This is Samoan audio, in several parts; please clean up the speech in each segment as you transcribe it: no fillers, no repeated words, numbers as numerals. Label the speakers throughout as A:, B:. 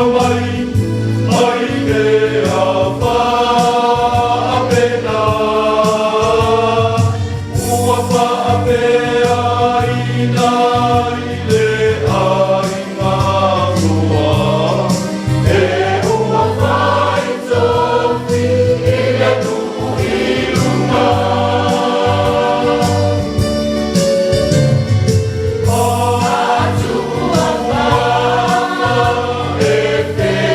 A: Mai mai le faapeina ua faapeaina i le aiga soa e ua fai tofi i le nuu i luga. Atua e.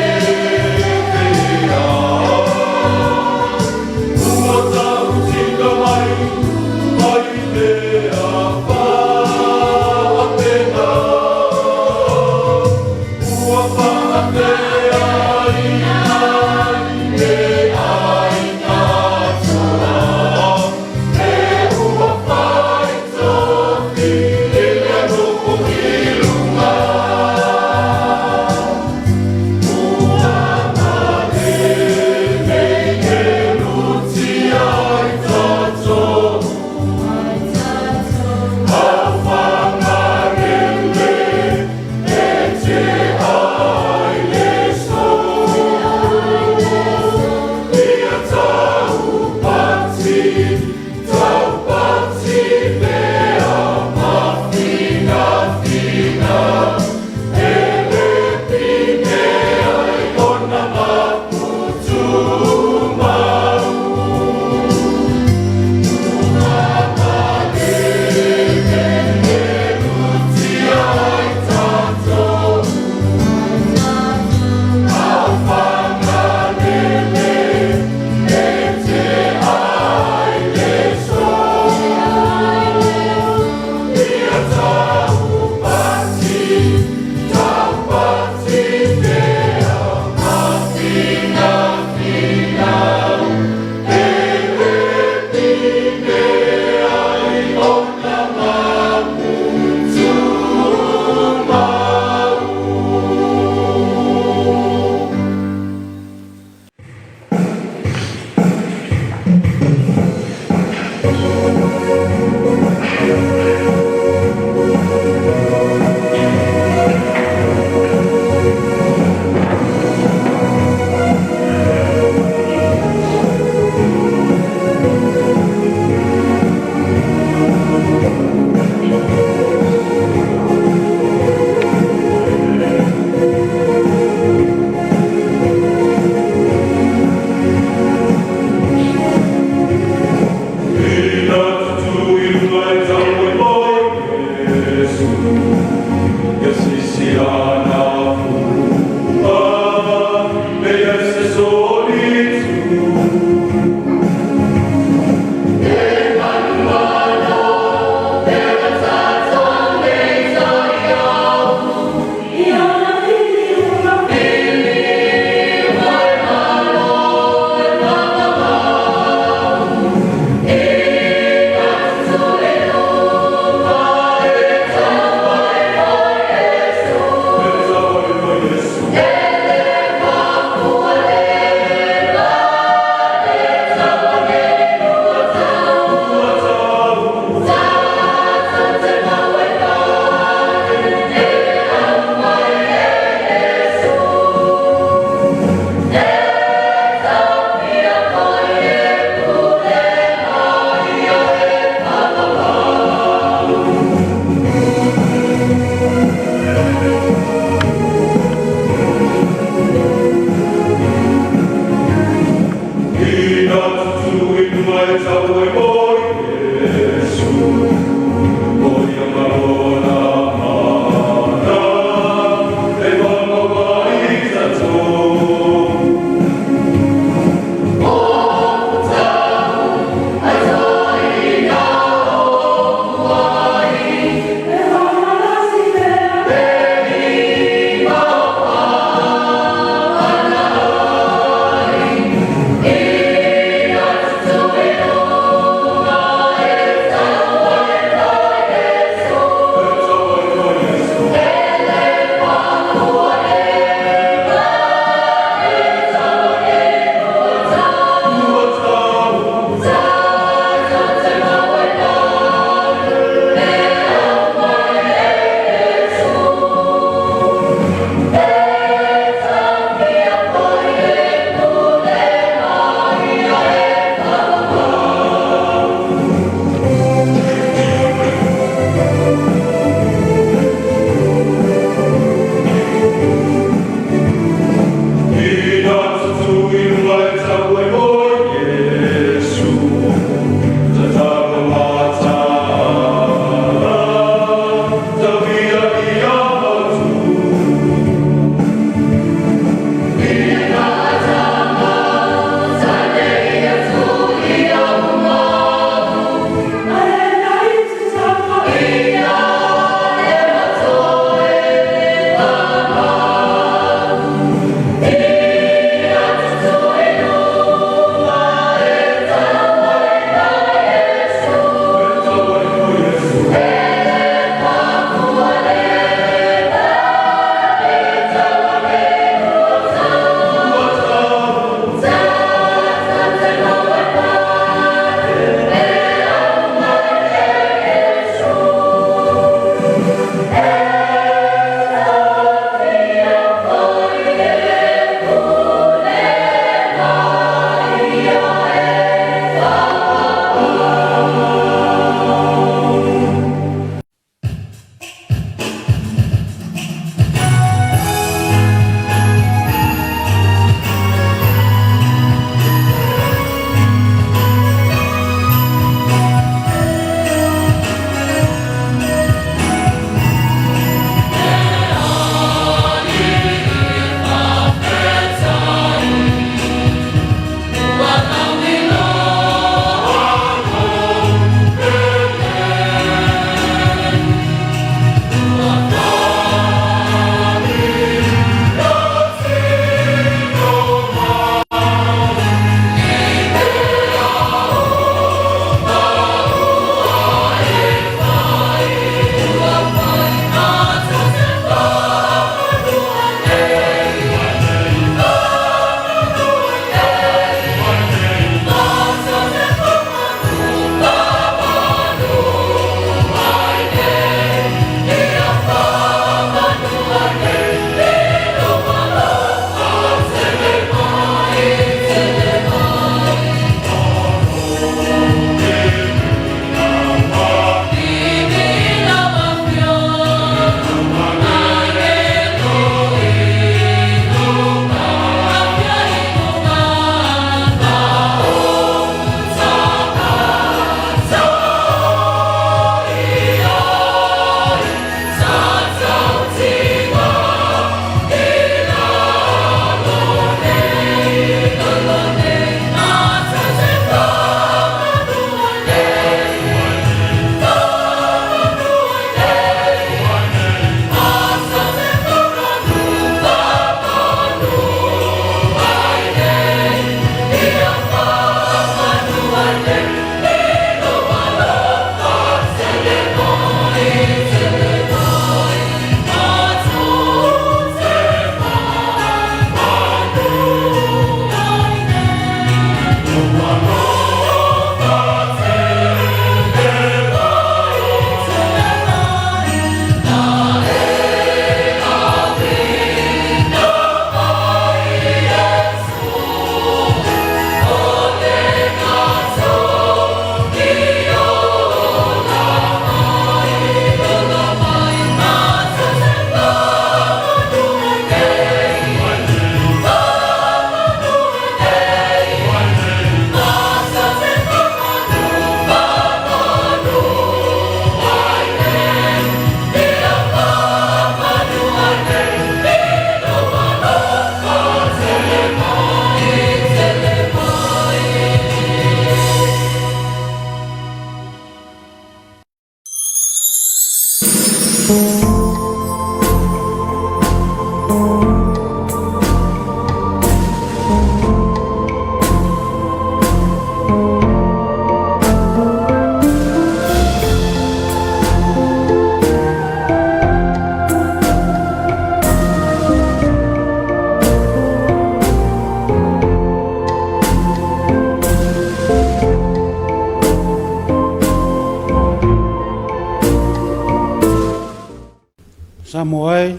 B: Samoa e,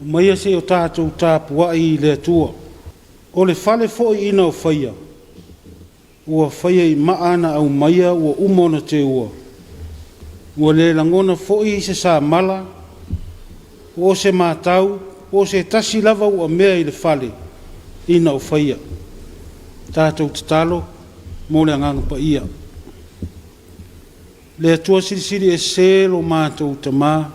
B: omaia se i o tatou tapuai i le Atua. O le fale foi ina o faia, ua faia i maa na aumaia ua uma ona teua, ua le lagona foi se samala, po o se matau, po o se tasi lava uamea i le fale ina o faia. Tatou tatalo mo le Agaga Paia. Le Atua Silisili Ese lo matou Tama,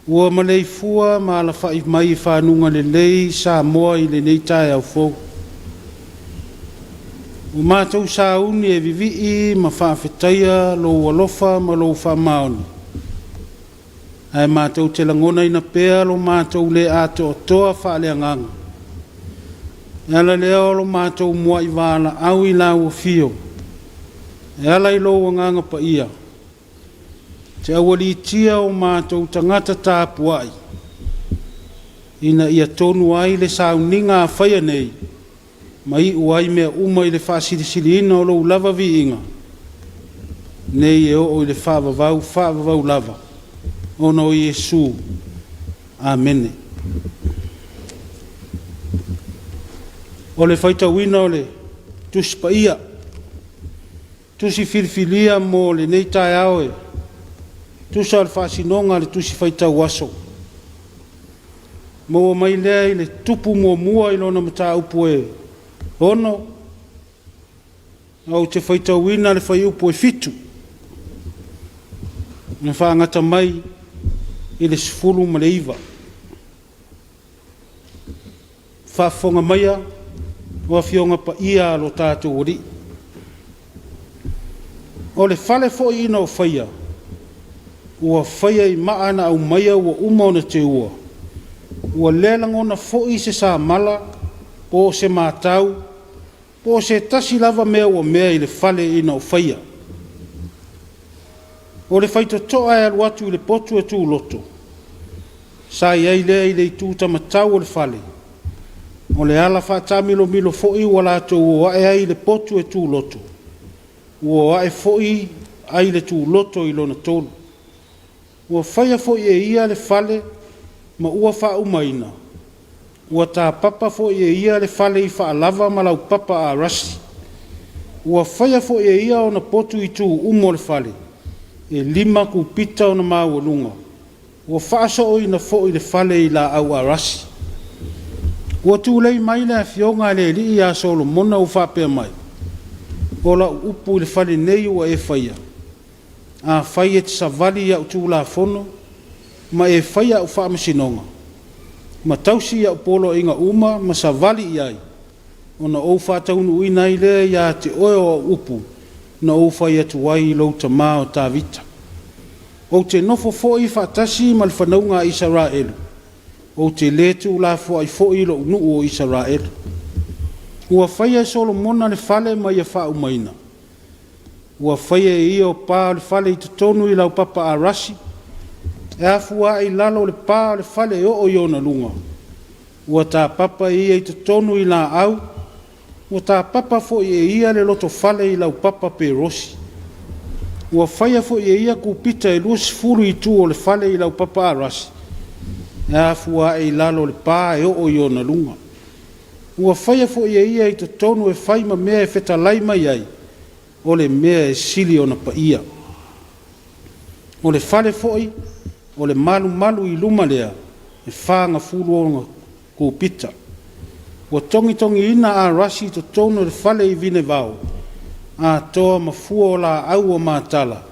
B: ua maleifua ma alafai mai i fanuga lelei Samoa i lenei taeao fou. Ua matou sauni e vivii ma faafetaia lou alofa ma lou faamaoni, ae matou te lagonaina pea lo matou le atoatoa faaleagaga. E ala lea o lo matou muai valaau i lau afio, e ala i lou Agaga Paia, te aualiitia o matou tagata tapuai, ina ia tonu ai le sauniga a faia nei, ma iu ai mea uma i le faasilisiliina o lou lava viiga, nei e oo i le faavavau faavavau lava, ona o Iesu. Amene. O le faitauina o le Tusi Paia, Tusi filifilia mo lenei taeao e tusa o le faasinoga a le Tusi Faitau Aso. Maua mai lea i le Tupu muamua i lona mataupu e 6, ou te faitauina le fuaiupu e 7, na faagata mai i le 19. Faafofoga maia o Afioga Paia a lo tatou Alii. O le fale foi ina o faia, ua faia i maa na aumaia ua uma ona teua, ua le lagona foi se samala, po o se matau, po o se tasi lava mea ua mea i le fale ina o faia. O le faitotoa e alu atu i le potu e tuloto, sa i ai lea i le itu tamatau o le fale, o le ala faataamilomilo foi ua latou o ae ai i le potu e tuloto, ua o ae foi ai le tuloto i lona tolu. Ua faia foi e ia le fale ma ua faaumaina, ua tapapa foi e ia le fale i faalava ma laupapa arasi. Ua faia foi e ia ona potu i itu uma o le fale, e 5 kupita ona maualuga. Ua faasooina foi le fale i laau arasi. Ua tulei mai le afioga a le alii ia Solomona ua faapea mai, O lau upu i le fale nei ua e faia, afai e te savali i au tulafono ma e faia au faamasinoga, ma tausi i au poloaiga uma ma savali i ai, ona ou faataunuuina ai lea ia te oe o au upu na ou fai atu ai i lou tama o Tavita. Ou te nofo foi faatasi ma le fanauga a Isaraelu, ou te lē tuulafoai foi i lo'u nuu o Isaraelu. Ua faia e Solomona le fale ma ia faaumaina. Ua faia e ia o pa o le fale i totonu i laupapa arasi, e afua ae i lalo o le pa o le fale e oo i ona luga. Ua tapapa e ia i totonu i laau, ua tapapa foi e ia le lotofale i laupapa perosi. Ua faia foi e ia kupita e 20 i itu o le fale i laupapa arasi, e afua ae i lalo o le pa e oo i ona luga. Ua faia foi e ia i totonu e fai ma mea e fetalai mai ai, o le mea e sili ona paia. O le fale foi, o le malumalu i luma lea, e 40 ona kupita. Ua togitogiina arasi i totonu o le fale i vinevao, atoa ma fua o laau ua matala,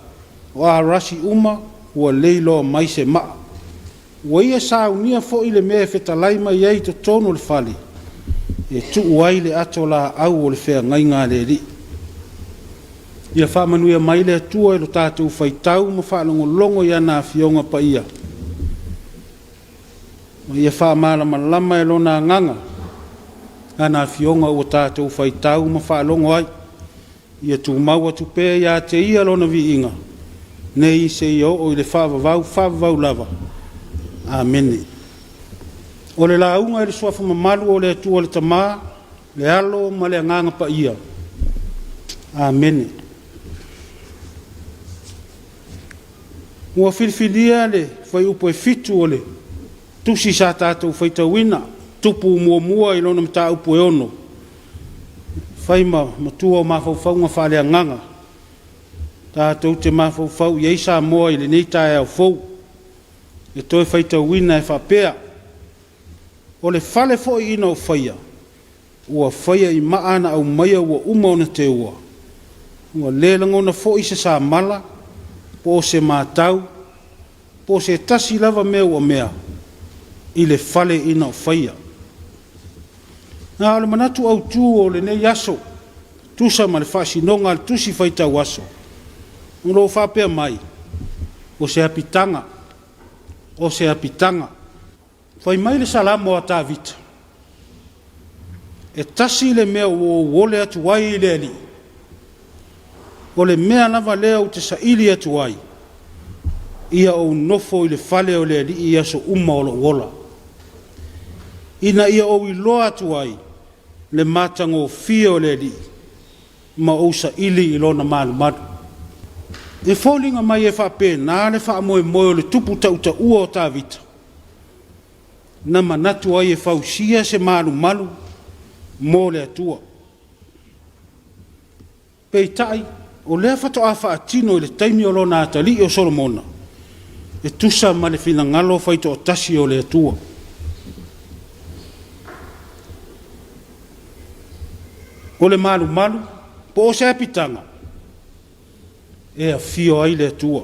B: o arasi uma ua leiloa mai se maa. Ua ia saunia foi le mea e fetalai mai ai i totonu o le fale, e tuu ai le ato laau o le feagaiga a le Alii. Ia faamanuia mai le Atua i lo tatou faitau ma faalogologo i ana Afioga Paia, ma ia faamalamalama e Lona Agaga ana Afioga ua tatou faitau ma faalogo ai. Ia tumau atu pea ia te Ia Lona viiga, nei seia oo i le faavavau faavavau lava. Amene. O le lauga i le suafa mamalu o le Atua le Tama, le Alo ma le Agaga Paia. Amene. Ua filifilia le fuaiupu e 7 o le tusi sa tatou faitauina, Tupu muamua i lona mataupu e 6, fai ma matua o mafaufauga faaleagaga tatou te mafaufau i ai Samoa i lenei taeao fou, e toe faitauina e faapea, O le fale foi ina ua faia, ua faia i maa na aumaia ua uma ona teua, ua le lagona foi se samala, po o se matau, po o se tasi lava mea uamea i le fale ina ua faia. Na o le manatu autu o lenei aso, tusa ma le faasinoga a le Tusi Faitau Aso, o lo o faapea mai, o se apitaga, o se apitaga. Fai mai le Salamo a Tavita, E tasi le mea ua ou ole atu ai i le Alii, o le mea lava lea ou te saili atu ai, ia ou nofo i le fale o le Alii i aso uma o lou ola, ina ia ou iloa atu ai le matagofie o le Alii ma ou saili i lona malumalu. E foliga mai e faapena le faamoemoe o le tupu tautaua o Tavita, na manatu ai e fausia se malumalu mo le Atua. Peitai, o lea faatoa faatino i le taimi o lona atalii o Solomona, e tusa ma le finagalo faitoatasi o le Atua. O le malumalu po o se apitaga e afio ai le Atua.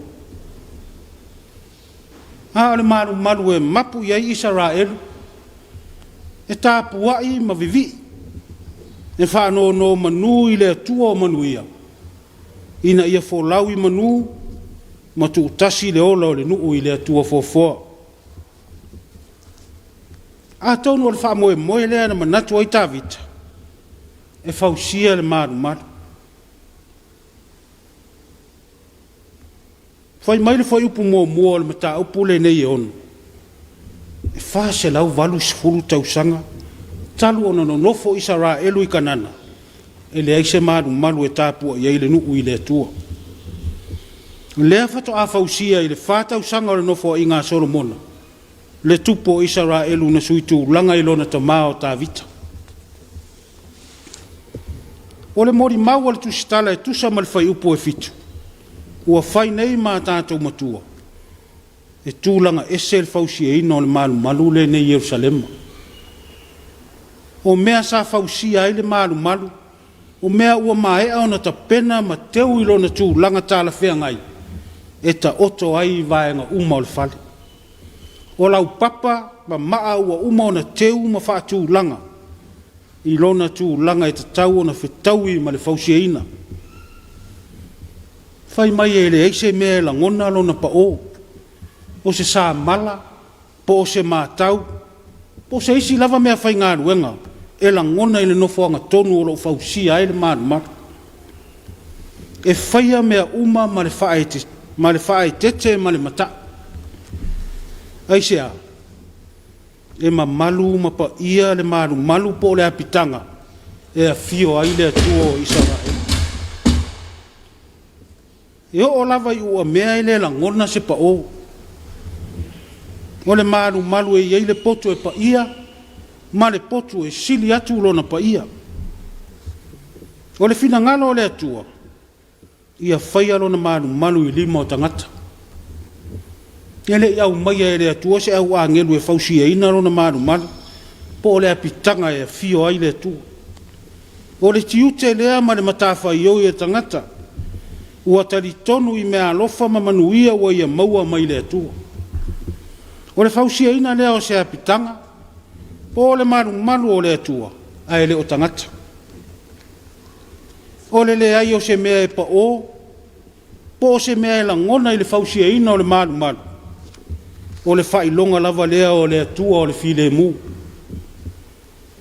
B: A o le malumalu e mapu i ai Isaraelu, e tapuai ma vivii, e faanonomanu i le Atua o manuia, ina ia folau i manu ma tuutasi le ola o le nuu i le Atua foafoa. Atonu o le faamoemoe lea na manatu ai Tavita e fausia le malumalu. Fai mai le fuaiupu muamua o le mataupu lenei e 6, e 480 tausaga talu ona nonofo Isaraelu i Kanana, e leai se malumalu e tapuai ai le nuu i le Atua. O lea faatoa fausia i le fa tausaga o le nofoaiga a Solomona, le tupu o Isaraelu na suitulaga i lona tama o Tavita. O le molimau a le tusitala e tusa ma le fuaiupu e 7, ua fai nei ma a tatou matua, e tulaga ese le fausiaina o le malumalu lenei i Yerusalema. O mea sa fausia ai le malumalu, o mea ua maea ona tapena ma teu i lona tulaga talafeagai e taoto ai vaega uma o le fale. O laupapa ma maa ua uma ona teu ma faatulaga i lona tulaga e tatau ona fetaui ma le fausiaina. Fai mai e leai se mea e lagona lona pao, o se samala, po o se matau, po o se isi lava meafaigaluega e lagona i le nofoaga tonu o lo o fausia ai le malumalu. E faia mea uma ma le faaeteete ma le mata'u. Aisea? E mamalu ma paia le malumalu po o le apitaga e afio ai le Atua o Isaraelu. E oo lava i uamea e le lagona se pao. O le malumalu e i ai le poto e paia ma le potu e sili atu lona paia. O le finagalo o le Atua, ia faia lona malumalu i lima o tagata. E le i aumaia e le Atua se au agelu e fausiaina lona malumalu po o le apitaga e afio ai le Atua. O le tiute lea ma le matafaioi a tagata ua talitonu i meaalofa ma manuia ua ia maua mai le Atua. O le fausiaina lea o se apitaga po o le malumalu o le Atua ae le o tagata. O le leai o se mea e pao po o se mea e lagona i le fausiaina o le malumalu, o le faailoga lava lea o le Atua o le filemu.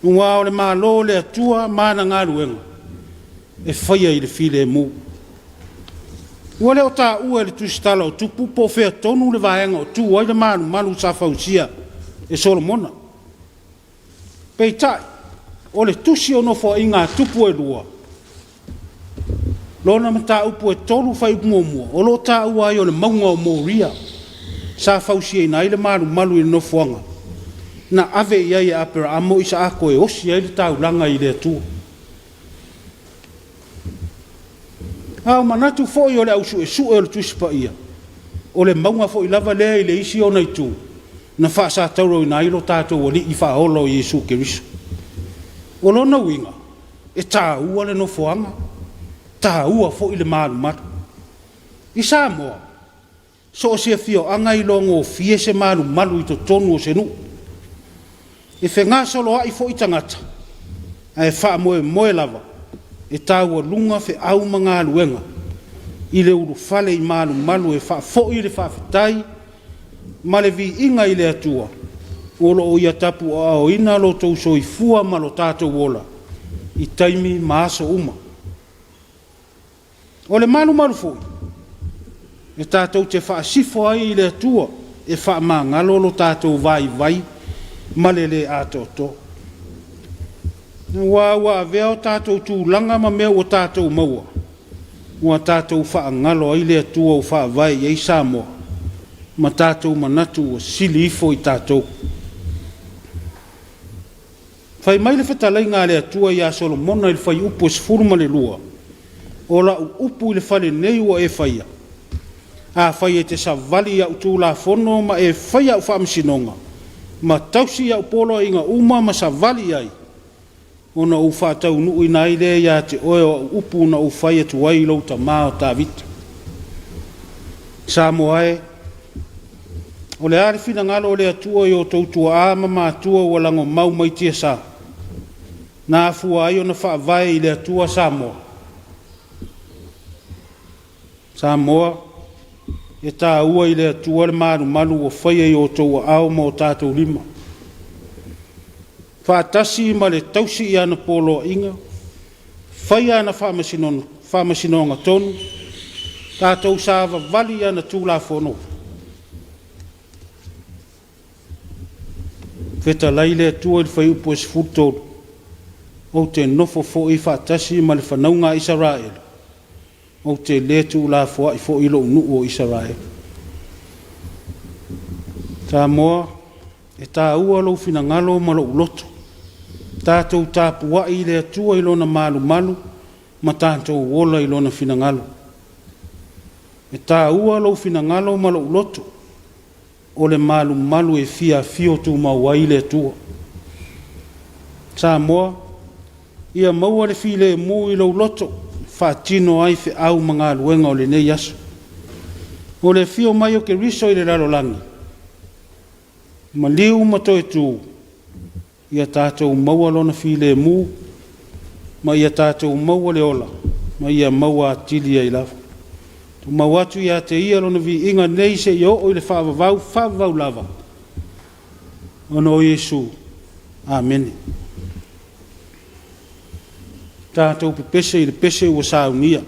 B: Aua o le Malo o le Atua ma ana galuega e faia i le filemu. Ua le o taua e le Tusitala o Tupu po o fea tonu le vaega o tu ai le malumalu sa fausia e Solomona. Peitai, o le tusi o Nofoaiga a Tupu e lua, lona mataupu e 3 fuaiupu muamua, o lo o taua ai o le mauga o Moria. sa fausiaina ai le malumalu i le nofoaga na ave i ai e Aperaamo o Isaako e osi ai le taulaga i le Atua. A o manatu foi o le au suesue o le Tusi Paia, o le mauga foi lava lea i le isi ona itu na faasatauroina ai lo tatou Alii Faaola o Iesu Keriso. O lona uiga, e taua le nofoaga, taua foi le malumalu. I Samoa, so o se afioaga e iloagofie se malumalu i totonu o se nuu. E fegasoloai foi tagata, ae faamoemoe lava e taualuga feau ma galuega i le ulufale i malumalu e faafoi le faafetai ma le viiga i le Atua o lo o Ia tapuaaoina lo outou soifua ma lo tatou ola i taimi ma aso uma. O le malumalu foi, e tatou te faasifo ai i le Atua e faamagalo lo tatou vaivai ma le le atoatoa. Aua ua avea o tatou tulaga ma mea ua tatou maua, ua tatou faagalo ai le Atua ua faavae i ai Samoa, ma tatou manatu ua sili ifo i tatou. Fai mai le fetalaiga a le Atua ia Solomona i le fuaiupu e 12, O lau upu i le fale nei ua e faia, afai e te savali i au tulafono ma e faia au faamasinoga, ma tausi au poloaiga uma ma savali i ai, ona ou faataunuuina ai lea ia te oe o au upu na ou fai atu ai i lou tama o Tavita. Samoa e, o le a le finagalo o le Atua i o outou tuaa ma matua ua lagomau mai tiasa, na afua ai ona faavae i le Atua Samoa? Samoa, e taua i le Atua le malumalu ua faia i outou aao ma o tatou lima, faatasi ma le tausi i ana poloaiga, faia ana faamasinoga tonu, tatou savavali i ana Tulafono. Fetalai le Atua i le fuaiupu e 13, Ou te nofo foi faatasi ma le fanauga a Isaraelu, ou te le tuulafoai foi lou nuu o Isaraelu. Samoa, e taua lou finagalo ma lou loto. Tatou tapuai i le Atua i Lona malumalu ma tatou ola i Lona finagalo. E taua lou finagalo ma lou loto, o le malumalu e fia afio tumau ai le Atua. Samoa, ia maua le filemu i lou loto e faatino ai feau ma galuega o lenei aso. O le afio mai o Keriso i le lalolagi, maliu ma toe tu, ia tatou maua Lona filemu ma ia tatou maua le ola ma ia maua atili ai lava. Tumau atu ia te Ia Lona viiga nei seia oo i le faavavau, faavavau lava. Ona o Iesu. Amene. Tatou pepese i le pese ua saunia.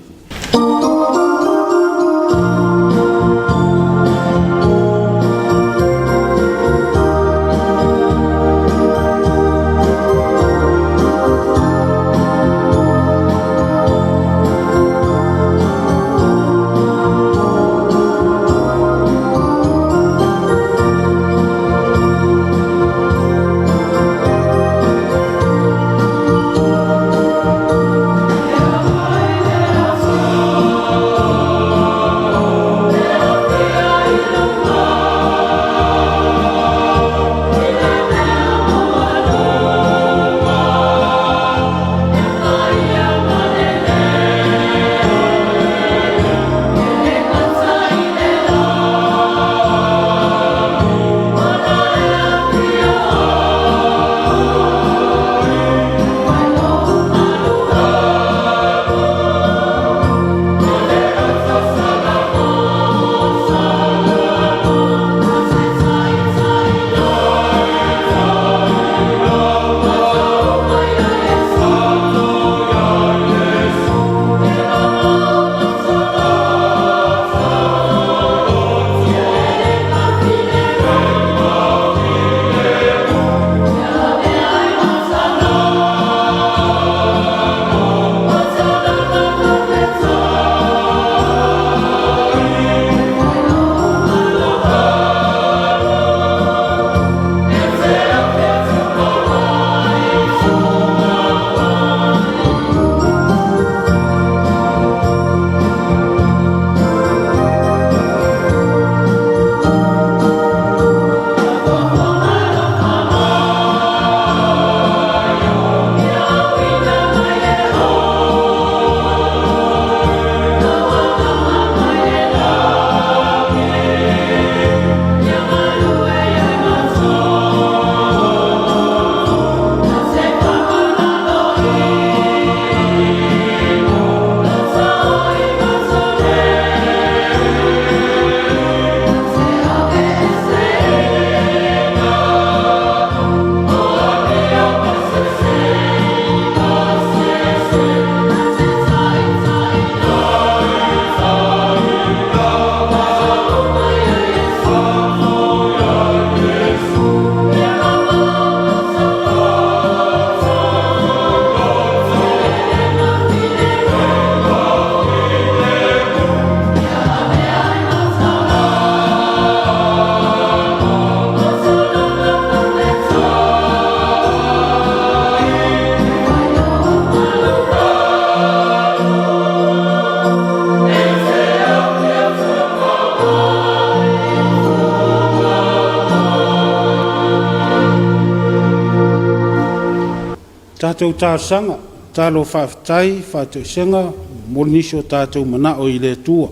B: Tatou talosaga, tatalo faafetai, faatoesega, momoli nisi o tatou manao i le Atua.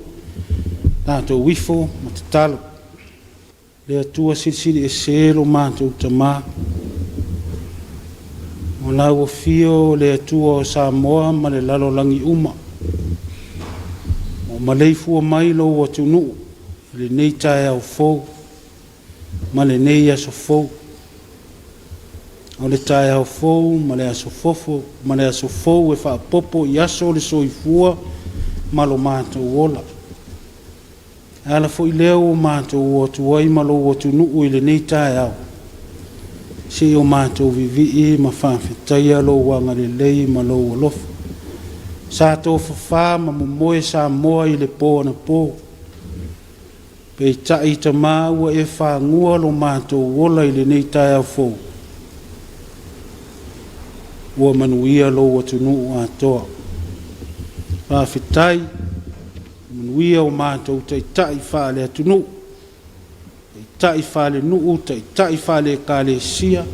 B: Tatou ifo ma tatalo. Le Atua Silisili Ese lo matou Tama, o lau afio o le Atua o Samoa ma le lalolagi uma, ua maleifua mai lou atunuu i lenei taeao fou ma lenei aso fou. O le taeao fou ma le aso fofo ma le aso fou e faaopoopo i aso o le soifua ma lo matou ola. E ala foi lea ua matou o atu ai ma lou atunuu i lenei taeao, se i o matou vivii ma faafetaia lou agalelei ma lou alofa. Sa tofafa ma momoe Samoa i le po anapo, peitai Tama ua e fagua lo matou ola i lenei taeao fou, ua manuia lou atunuu atoa. Faafetai, manuia o matou taitai faale-atunuu, taitai faale-nuu, taitai faale-ekalesia,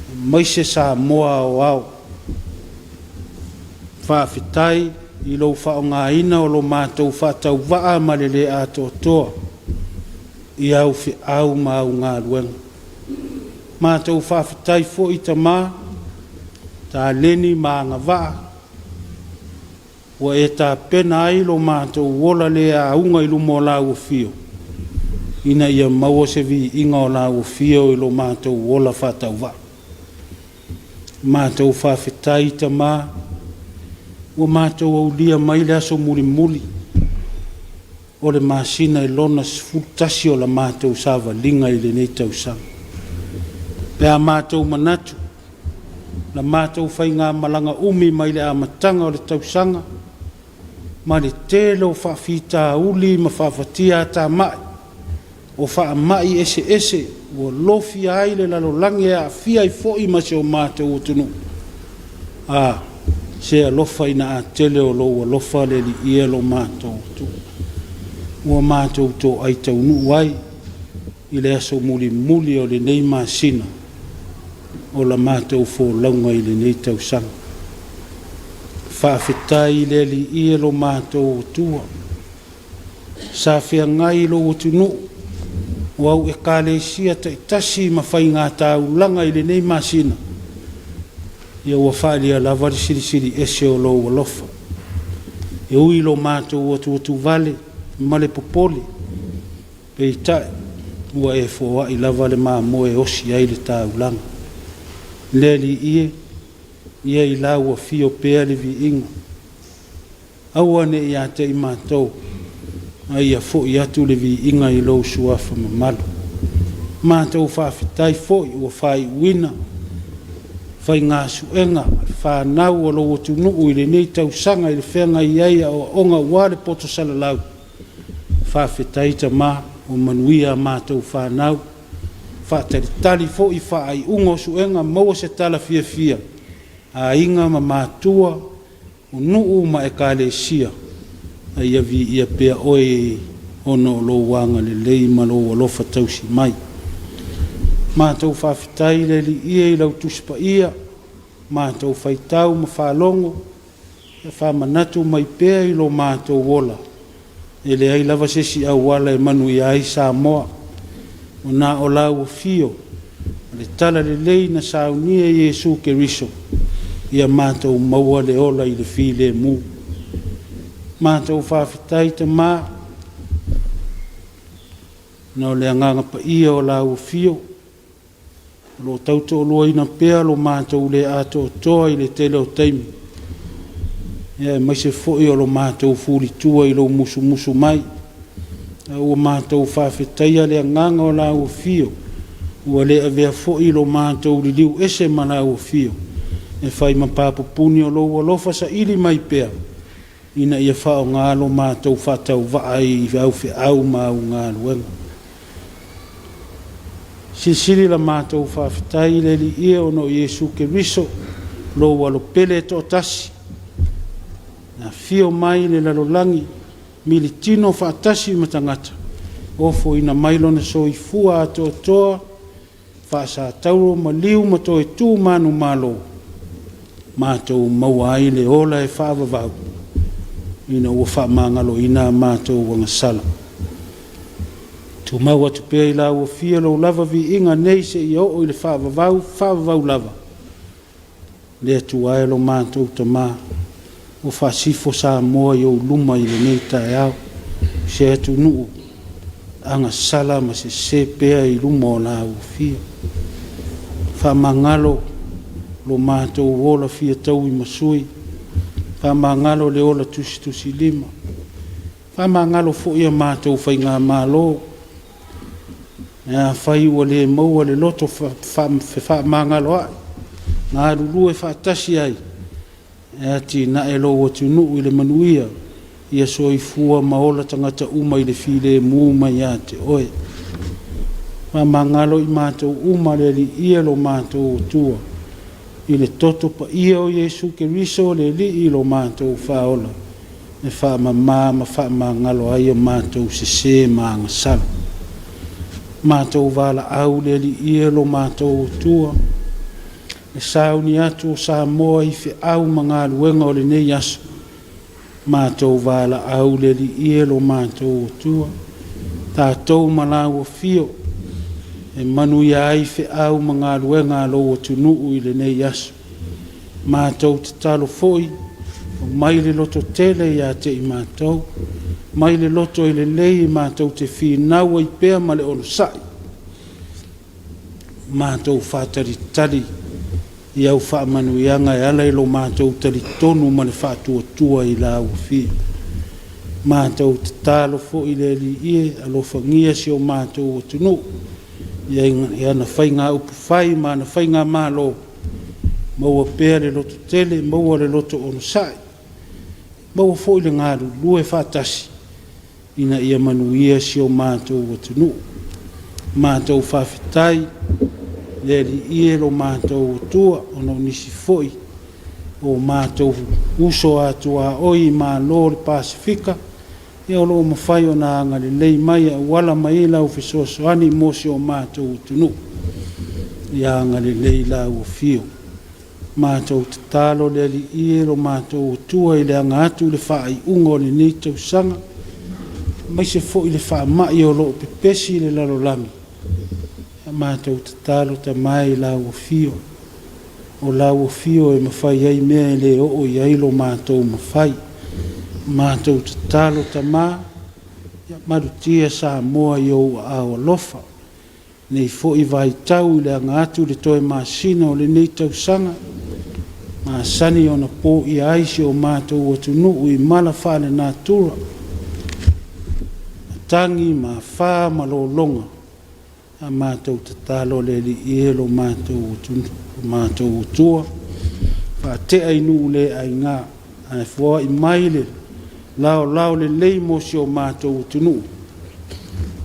B: aemaise Samoa aoao. Faafetai i lou faaaogaina o lo matou faatauvaa ma le le atoatoa i au feau ma au galuega. Matou faafetai foi Tama, taleni ma agavaa ua e tapena ai lo matou ola le auga i luma o lau Afio, ina ia maua se viiga o lau Afio i lo matou ola faatauvaa. Matou faafetai Tama, ua matou aulia mai le aso mulimuli o le masina e lona 11 o la matou savaliga i lenei tausaga. Pe a matou manatu, la matou faigamalaga umi mai le amataga o le tausaga ma le tele o faafitauli ma faafatiatamai o faamai eseese ua lofia ai le lalolagi e aafia ai foi ma si o matou atunuu. A, se alofa ina a tele o lou alofa le Alii e lo matou atunuu, ua matou toai taunuu ai i le aso mulimuli o lenei masina o la matou folauga i lenei tausaga. Faafetai i le Alii e lo matou Atua, sa feagai lou atunuu o au ekalesia taitasi ma faigataulaga i lenei masina, ia ua faaalia lava le silisili ese o lou alofa. E ui i lo matou atuatuvale ma le popole, peitai, ua e foai lava le mamoe e osi ai le taulaga. Le Alii e, ia i lau afio pea le viiga. Aua ne i ia te i matou, a ia foi atu le viiga i lou suafa mamalu. Matou faafetai foi ua faaiuina faigasuega a le fanau a lou atunuu i lenei tausaga i le feagai ai i aoaoga aua le poto salalau. Faafetai Tama ua manuia a matou fanau, faatalitali foi faaiuga o suega, maua se tala fiafia a aiga ma matua, o nuu ma ekalesia, a ia viia pea oe ona o lou agalelei ma lou alofa tausi mai. Matou faafetai le Alii e i lau Tusi Paia, matou faitau ma faalogo, ia faamanatu mai pea i lo matou ola, e leai lava se isi auala e manuia ai Samoa, ua na o lau afio ma le talalelei na saunia e Iesu Keriso, ia matou maua le ola i le filemu. Matou faafetai Tama, ona o le Agaga Paia o lau afio, o lo o tautoaluaina pea lo matou le atoatoa i le tele o taimi, aemaise foi o lo matou fulitua i lou musumusu mai. A ua matou faafetaia le agaga o lau afio, ua le avea foi lo matou liliu ese ma lau afio, e fai ma papupuni o lou alofa saili mai pea, ina ia faaaoga lo matou faatauvaa i au feau ma au galuega. Silisili la matou faafetai i le Alii e ona o Iesu Keriso, lou Alo pele e toatasi, na afio mai i le lalolagi, militino faatasi ma tagata, ofoina mai lona soifua atoatoa, faasatauro maliu ma toe tu manumalo. matou maua ai le ola e faavavau ina ua faamagaloina a matou agasala. Tumau atu pea i la ua fia lou lava viiga nei seia oo i le faavavau, faavavau lava. Le Atua e lo matou Tama, ua faasifo Samoa i ou luma i lenei taeao, se atunuu agasala ma sese pea i luma o la ua fia. Faamagalo lo matou ola fia taui ma sui, faamagalo le ola tusitusilima, faamagalo foi a matou faigamalo. Afai ua le maua le loto fefaamagaloai, galulue faatasi ai e atinae lou atunuu i le manuia, ia soifua ma ola tagata uma i le filemu mai ia te Oe. Faamagalo i matou uma le Alii e lo matou Atua, i le toto paia o Iesu Keriso le Alii lo matou Faaola, e faamama ma faamagalo ai a matou sese ma agasala. Matou valaau le Alii e lo matou Atua, e sauni atu o Samoa i feau ma galuega o lenei aso, matou valaau le Alii e lo matou Atua, tatou ma la ua fio, e manuia ai feau ma galuega a lou atunuu i lenei aso. Matou tatalo foi, mai le loto tele ia te i matou, mai le loto e lelei matou te finau ai pea ma le onosai, matou faatalitali i au faamanuiaga e ala i lo matou talitonu ma le faatuatua i la ua fia. Matou tatalo foi le Alii e, alofagia si o matou atunuu i ana faiga upufai ma ana faigamalo, maua pea le loto tele, maua le loto onosai, maua foi le galulue faatasi ina ia manuia si o matou atunuu. Matou faafetai le Alii e lo matou Atua, ona o nisi foi o matou uso a tuaoi i Malo o le Pasefika, ia o lo o mafai ona agalelei mai e auala mai ai lau fesoasoani mo si o matou atunuu. Ia agalelei la ua afio. Matou tatalo le Alii e lo matou Atua i le aga atu i le faaiuga o lenei tausaga, aemaise foi le faamai o lo o pepesi i le lalolagi. Matou tatalo Tama e i la ua afio, o la ua afio e mafai ai mea e le oo i ai lo matou mafai. Matou tatalo Tama, ia malutia Samoa i ou aao alofa, nei foi vaitau i le aga atu i le toe masina o lenei tausaga, masani ona poia ai si o matou atunuu i mala faalenatura, matagi ma afa ma lologa. A matou tatalo le Alii e lo matou matou Atua, faatea i nuu le aiga, ae foai mai le laolao lelei mo si o matou atunuu,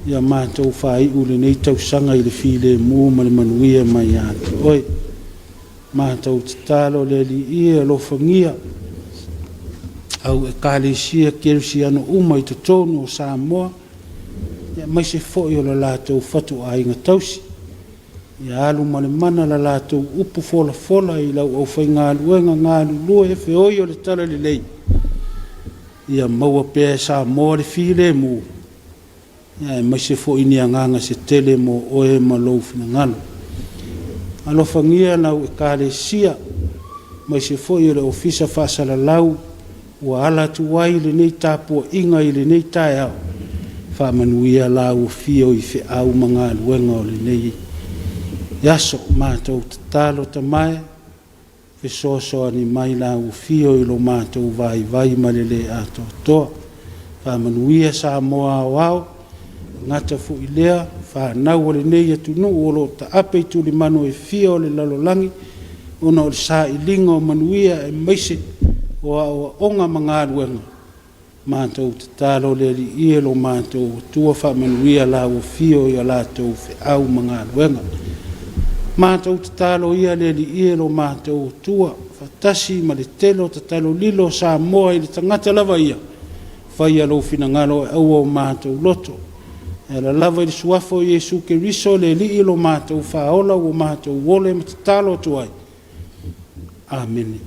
B: ia matou faaiu lenei tausaga i le filemu ma le manuia mai ia te Oe. Matou tatalo le Alii e, alofagia au Ekalesia Kerisiano uma i totonu o Samoa, aemaise foi o le latou fatuaiga tausi. Ia alu ma le mana la latou upu folafola i lau aufaigaluega galulue feoi o le talalelei, ia maua pea e Samoa le filemu, aemaise foi ni agaga se tele mo Oe ma lou finagalo. Alofagia lau Ekalesia, aemaise foi o le Ofisa Faasalalau ua ala atu ai lenei tapuaiga i lenei taeao, faamanuia la ua fio i feau ma galuega o lenei aso. Matou tatalo Tama e, fesoasoani mai la ua fio i lo matou vaivai ma le le atoatoa. Faamanuia Samoa aoao, gata foi lea, fanau o lenei atunuu o lo o taape i tulimanu e fia o le lalolagi, ona o le sailiga o manuia aemaise o aoaoga ma galuega. Matou tatalo le Alii e lo matou Atua, faamanuia la ua fio i a latou feau ma galuega. Matou tatalo ia le Alii e lo matou Atua, faatasi ma le tele o tatalo lilo o Samoa i le tagata lava ia, faia lou finagalo e aua o matou loto. E ala lava i le suafa o Iesu Keriso le Alii lo matou Faaola ua matou ole ma tatalo atu ai. Amene.